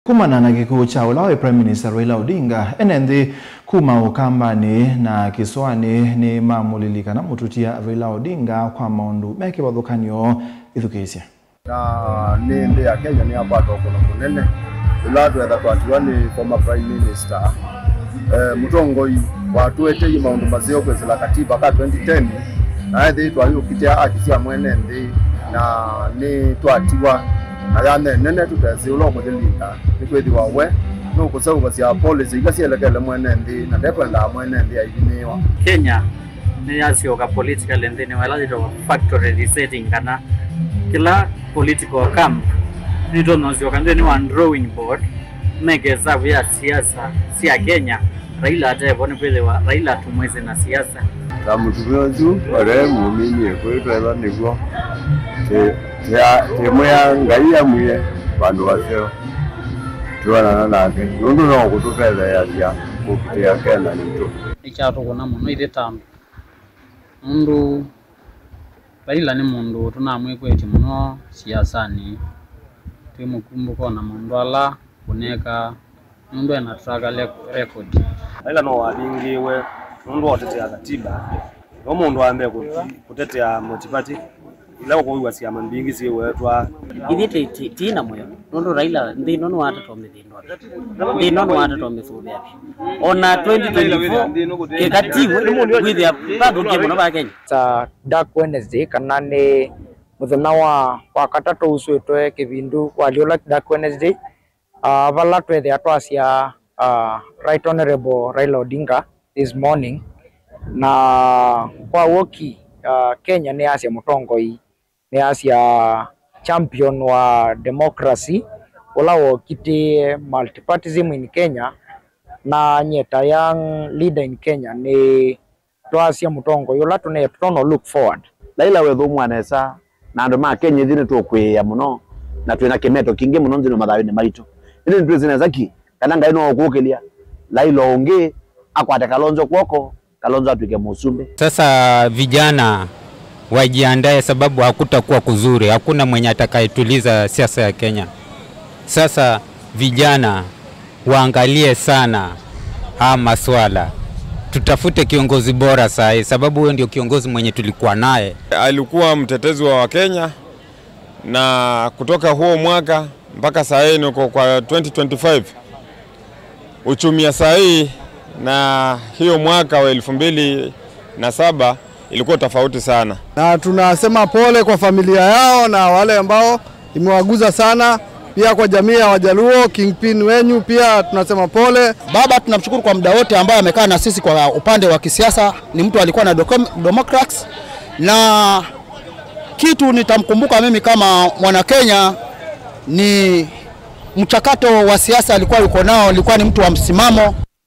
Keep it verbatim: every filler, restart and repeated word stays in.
Kumana na kĩkw'ũ kya ũla waĩ Prime Minister Raila Odinga, ene nthĩ kuma Ũkambanĩ na Kĩsũanĩ nĩmamũlilikana mũtutia Raila Odinga kwa maũndũ me kĩvathũkany'o. Ĩthukĩĩsye. Na nĩ nthĩ ya Kenya nĩyakwata ũkũno mũnene, ĩla twetha twatiwa nĩ former Prime Minister, eh, mũtongoi watũeteie maũndũ maseo kwĩsĩla katiba ka twenty ten, na ethĩĩtwe ayũkitĩa haki sya mwene nthĩ, na nĩtwatiwa na yanya ĩnene tũtesĩ ũla ũkũyĩlinda, nĩkwĩthĩwa we nũkũseũvasya policy ila syelekele mwene nthĩ, na ndekwendaa mwene nthĩ aivĩnyĩĩwa. Kenya nĩyasyoka politically nthĩnĩ wa ĩla yĩtawa factory resetting, kana kĩla political camp nĩtonya ũsyoka nthĩnĩ wa drawing board, meke ĩsavu ya siasa sya Kenya. Raila atevo nĩkwĩthĩwa Raila tũmwĩsĩ na siasa. Ta mũtumĩa ũsu ũte mũmini kwĩtwetha nĩkw'o tĩ- tĩa- tĩmwĩa Ngai amwie vandũ vaseo twĩonana nake, nũndũ no kũtũtetheeasya kũkitĩa Kenya yitũ. Nĩkyatũkũna mũno ithyĩ ta andũ, nũndũ Raila nĩ mũndũ tũnamwĩkwetye mũno siasanĩ. Twĩ mũkumbũko na maũndũ ala ũneekaa, nũndũ ena track le- record. Raila no wavingĩĩwe nũndũ wa ũtetea katiba. No mũndũ wa mbee kũ- kũtetea multiparty ila ũkũw'a syama mbingĩ syĩwetwa. Ithyĩ tĩ- tĩ- tĩ na mũyo, nũndũ Raila nthĩ ĩno nĩwatata ũmĩthĩnda. Nthĩ ĩno nĩwatata ũmĩsũvĩa. Ona twenty twenty-four kĩkatiwe wĩthĩa vathũkie mũno va Kenya. Ta Dark Wednesday, kana nĩ mũthenya wa, wa katatũ ũsũĩtwe kĩvindu walyũla Dark Wednesday, ah, vala twethĩa twasya, ah, Right Honorable Raila Odinga this morning, na kwa woki, ah, Kenya nĩyasya mũtongoi, nĩyasya champion wa democracy, ũla wokitĩe multipartism in Kenya, na nyie ta young leader in Kenya, nĩ twasya mũtongoi ũla tũne- tũtono look forward. Laila wethũmũa nesa na andũ ma Kenya, ithyĩ nĩtũkwĩĩa mũno na twĩ na kĩmeto kingĩ mũno nthĩnĩ wa mathayũnĩ maitũ. Ĩndĩ nĩtwĩsĩ nesa ki kana Ngai no ũkũkĩlya Laila ũngĩ akwate Kalonzo kw'oko, Kalonzo atw'ĩke mũsumbĩ. Sasa vijana wajiandae, sababu hakutakuwa kuzuri, hakuna mwenye atakayetuliza siasa ya Kenya. Sasa vijana waangalie sana haya maswala. Tutafute kiongozi bora saa hii, sababu huyo ndio kiongozi mwenye tulikuwa naye. Alikuwa mtetezi wa Wakenya, na kutoka huo mwaka mpaka saa hii niko kwa twenty twenty-five, uchumi ya saa hii na hiyo mwaka wa elfu mbili na saba ilikuwa tofauti sana. Na tunasema pole kwa familia yao na wale ambao imewaguza sana, pia kwa jamii ya Wajaluo, kingpin wenyu pia tunasema pole. Baba, tunamshukuru kwa muda wote ambaye amekaa na sisi kwa upande wa kisiasa. Ni mtu alikuwa na dokom- democrats, na kitu nitamkumbuka mimi kama mwana Kenya ni mchakato wa siasa alikuwa yuko nao, alikuwa ni mtu wa msimamo.